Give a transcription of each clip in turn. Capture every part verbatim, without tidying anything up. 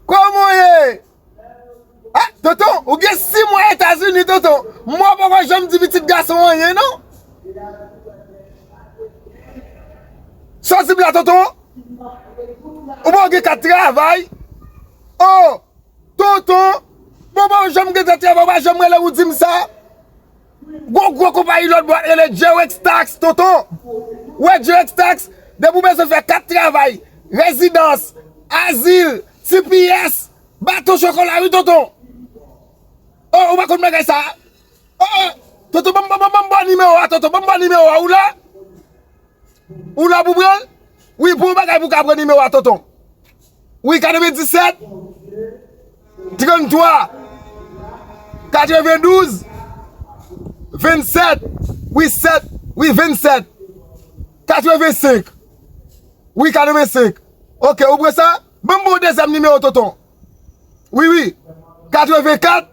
Kòman w ye? Ah, tonton, ou gen sis mwa Etazini, tonton. Mwen poko janm di pitit gason anyen, non. Sa w di m la, tonton? Ou poko gen kat travay? Oh, tonton, bon, bon, janm gen kat travay, ou pa janm rele ou di m sa. Gwo, gwo konpayi lòt bò a rele Jerex Tax, tonton. Wè, Jerex Tax, depi w bezwen fè kat travay, rezidans, azil, T P S, baton chokola, wi, tonton. Oh, ou pa konn bagay sa? Oh, oh, tonton, ban m, ban m, ban m, ban m nimewo a, tonton, ban m nimewo a, ou la? Ou la pou pran l? Wi, pou yon bagay pou ka pran nimewo a, tonton. Wi, katrevenndisèt, tranntwa, katrevendouz, vennsèt, wi, sèt, wi, vennsèt, katrevensenk, wi, katrevensenk. Ok, ou pran sa? Ban m ba w dezyèm nimewo, tonton. Wi, wi. Katrevenkat,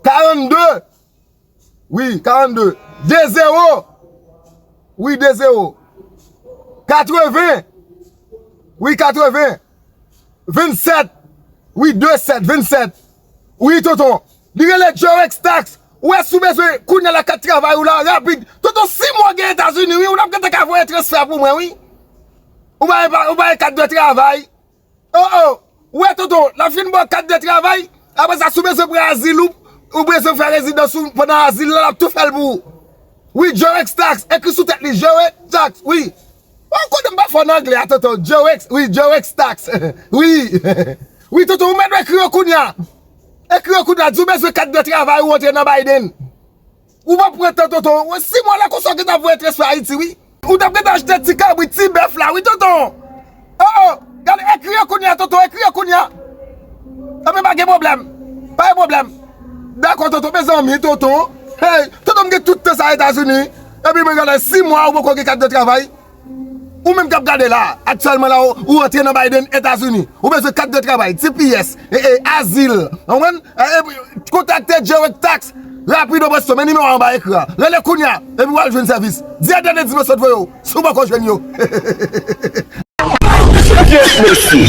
karannde, wi, karannde. De zewo. Wi, de zewo. Katreven. Wi, katreven. Vennsèt. Wi, de sèt, vennsèt. Wi, tonton. Li rele Jorex Tax. Ou wè, si w bezwen kounye a la kat travay ou la, rapid. Tonton, sis mwa w gen Etazini, wi, ou t ap gentan ka voye transfè pou mwen, wi. Ou pa, ou pa gen kat de travay. Oh, oh. Ou wè, tonton, l ap fin ba w kat de travay. Apre sa, si w bezwen pran azil ou, ou bezwen fè rezidans ou pandan azil la, l ap tou fè l pou ou. Wi, Jorex Tax. Ekri sou tèt li, Jorex Tax, wi. Ou konnen m pa fò nan anglè a, tonton. Jorex, wi, Jorex Tax. Wi. Wi, tonton, ou mèt ekri yo kounye a. Ekri yo kounye a, di w bezwen kat de travay ou antre nan Biden. Ou pa pran tan, tonton. Sis mwa la konsa w gentan voye transfè Ayiti, wi. Ou t ap gentan achte ti kabrit, ti bèf la, wi, tonton. Oh, oh, gade, ekri yo kounye a, tonton, ekri yo kounye a. Epi pa gen pwoblèm. Pa gen pwoblèm. Dakò, tonton, mezanmi, tonton. Hey, tonton, m gen tout tan sa Etazini. Epi mwen gade sis mwa, ou poko gen kat de travay. Ou menm k ap gade la, aktyèlman la, ou, ou antre nan Biden, Etazini. Ou bezwen kat de travay, T P S, e, e, azil. Ou konprann? E, e, kontakte Jorex Tax. Rapido presto, men nimewo a anba ekran an. Rele kounye a, epi w al jwenn sèvis. Di a Dènye Dimansyon voye w, si w poko jwenn yo. Kiyès mesye?